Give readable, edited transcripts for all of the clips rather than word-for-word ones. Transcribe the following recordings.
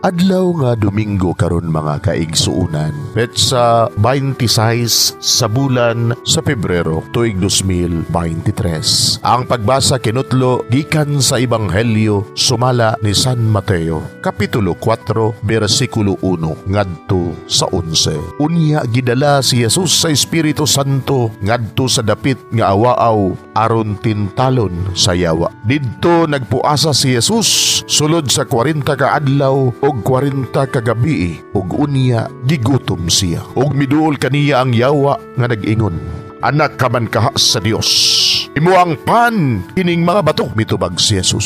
Adlaw nga Domingo karon, mga kaigsuunan. Petsa 26 sa bulan sa Pebrero, tuig 2023. Ang pagbasa kinutlo gikan sa Ebanghelyo sumala ni San Mateo, Kapitulo 4, bersikulo 1 ngadto sa 11. Unya gidala si Jesus sa Espiritu Santo ngadto sa dapit nga awaaw aron tintalon sa yawa. Didto nagpuasa si Jesus sulod sa 40 ka adlaw ug 40 ka gabi ug unya gigutom siya. Ug miduol kaniya ang yawa nga nag-ingon, "Anak ka man kaha sa Dios. Himoang pan kining mga bato." Mitubag si Jesus,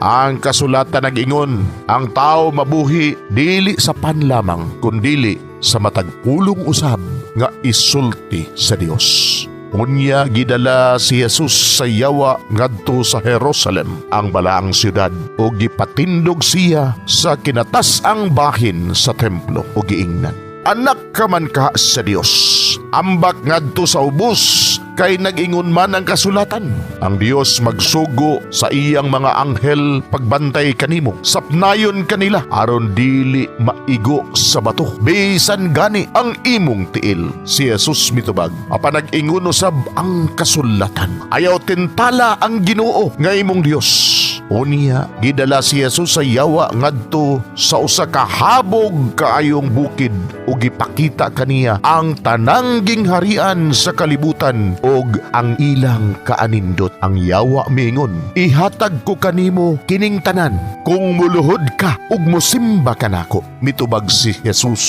"Ang kasulatan nag-ingon, ang tao mabuhi dili sa pan lamang, kundili sa matag pulong usab nga isulti sa Dios." Unya gidala si Jesus sa yawa ngadto sa Jerusalem, ang balaang syudad, ug gipatindog siya sa kinatas-ang bahin sa templo ug giingnan, "Anak ka man ka sa Dios. Ambak ngadto sa ubos kay nag-ingon man ang kasulatan, ang Dios magsugo sa iyang mga anghel pagbantay kanimo. Sapnayon kanila aron dili maigo sa bato bisan gani ang imong tiil." Si Jesus mitubag, "Apan nag-ingon usab ang kasulatan, ayaw tintala ang Ginoo nga imong Dios." Unya gidala si Jesus sa yawa ngadto sa usa ka habog kaayong bukid ug gipakita kaniya ang tanang gingharian sa kalibutan ug ang ilang kaanindot. Ang yawa miingon, "Ihatag ko kanimo kining tanan kung muluhod ka ug musimba kanako." Mitubag si Jesus,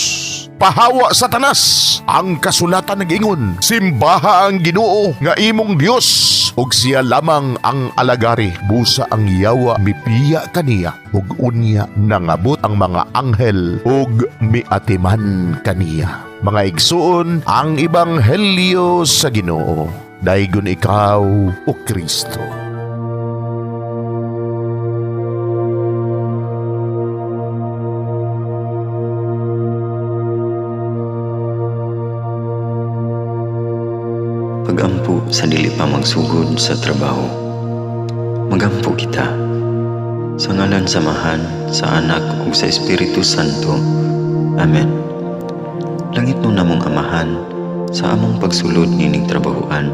"Pahawa, Satanas! Ang kasulatan nag-ingon, simbaha ang Ginoo nga imong Dios ug siya lamang ang alagari." Busa ang yawa mipiya kaniya ug unya nangabot ang mga anghel ug miatiman kaniya. Mga igsuon, ang ebanghelyo sa Ginoo. Daygon ikaw, o Kristo. Pagampo sa dili pa magsugod sa trabaho. Magampo kita. Sa ngalan sa Amahan, sa Anak ug sa Espiritu Santo. Amen. Langitnon namong Amahan, sa among pagsulod nining trabahoan,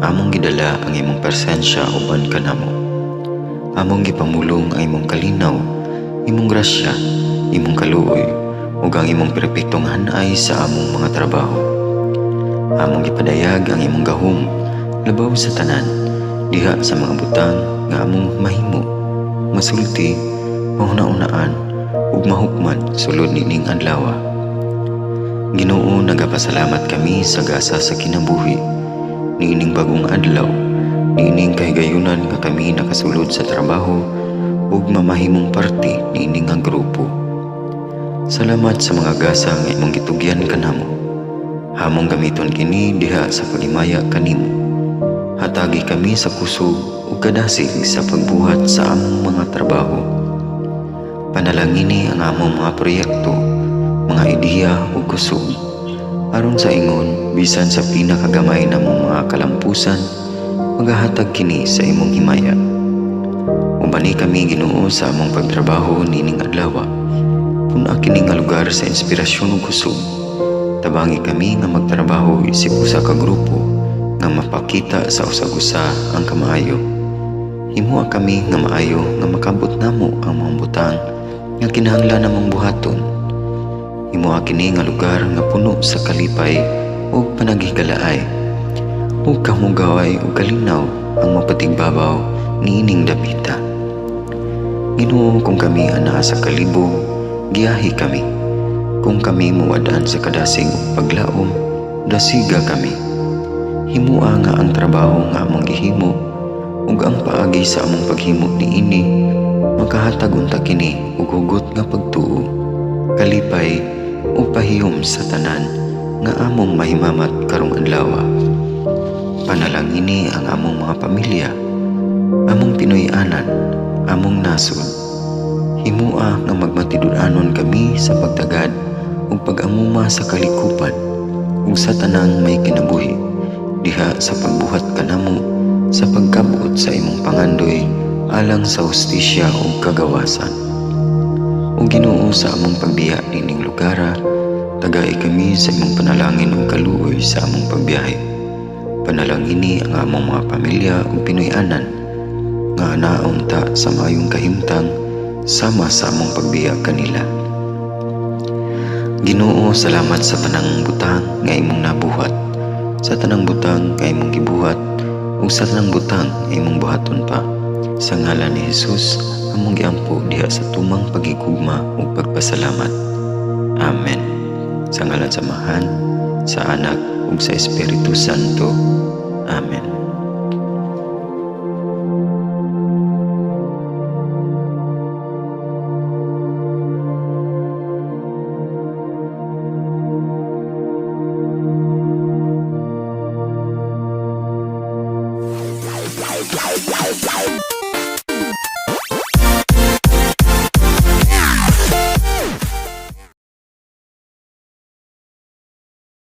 among gidala ang imong presensya uban kanamo. Among gipamulong ang imong kalinaw, imong grasya, imong kaluoy, ug ang imong perpektong hanay sa among mga trabaho. Among gipadayag ang imong gahom labaw sa tanan diha sa mga butang nga among mahimo, masulti, mahuna-unaan ug mahukman sulod nining adlaw. Ginoo, nagapasalamat kami sa gasa sa kinabuhi niining bagong adlaw, niining kahigayunan nga kami nakasulod sa trabaho ug mamahimong parte niini nga grupo. Salamat sa mga gasa nga imong gitugyan kanamo. Among gamiton kini diha sa paghimaya kanimo. Hatagi kami sa kusog ug kadasig sa pagbuhat sa among mga trabaho. Panalangini ang among mga proyekto, mga ideya ug kusog. Aron sa ingon, bisan sa pinakagamay namong mga kalampusan, magahatag kini sa imong himaya. Ubani kami, Ginoo, sa among pagtrabaho nining adlaw. Pun-a kini nga lugar sa inspirasyon ug kusog. Tabangi kami nga magtrabaho isip usa ka grupo nga mapakita sa usag-usa ang kamaayo. Himoa kami nga maayo nga makabot namo ang mga butang nga kinahanglan namong buhaton. Himoa kini nga lugar nga puno sa kalipay ug panaghigalaay. Ug kahugaway ug kalinaw ang mapatigbabaw niining dapita. Ginoo, kung kami anaa sa kalibog, giyahi kami. Kung kami muwad-an sa kadasig ug paglaom, dasiga kami. Himua nga ang trabaho nga among gihimo ug ang paagi sa among paghimo niini makahatag unta kini og hugot nga pagtuo, kalipay ug pahiyom sa tanan nga among mahimamat karong adlaw. Panalangini ang among mga pamilya, among Pinoy-anan, among nasod. Himua nga magmatinud-anon kami sa pagtagad ug pag-amuma sa kalikupan ug sa tanang may kinabuhi diha sa pagbuhat kanamo sa pagkabot sa imong pangandoy alang sa hustisya ug kagawasan. O Ginoo, sa among pagbiya niining lugara, tagai kami sa imong panalangin ug kaluoy sa among pagbiyahe. Panalangini ang among mga pamilya ug Pinoy-anan nga anaon ta sa maayong kahimtang sama sa among pagbiya kanila. Ginoo, salamat sa tanang butang nga imong nabuhat, sa tanang butang nga imong gibuhat, ug sa tanang butang nga imong buhaton pa. Sa ngalan ni Jesus, among giampo diha sa tumang paghigugma ug pagpasalamat. Amen. Sa ngalan sa Amahan, sa Anak ug sa Espiritu Santo. Amen.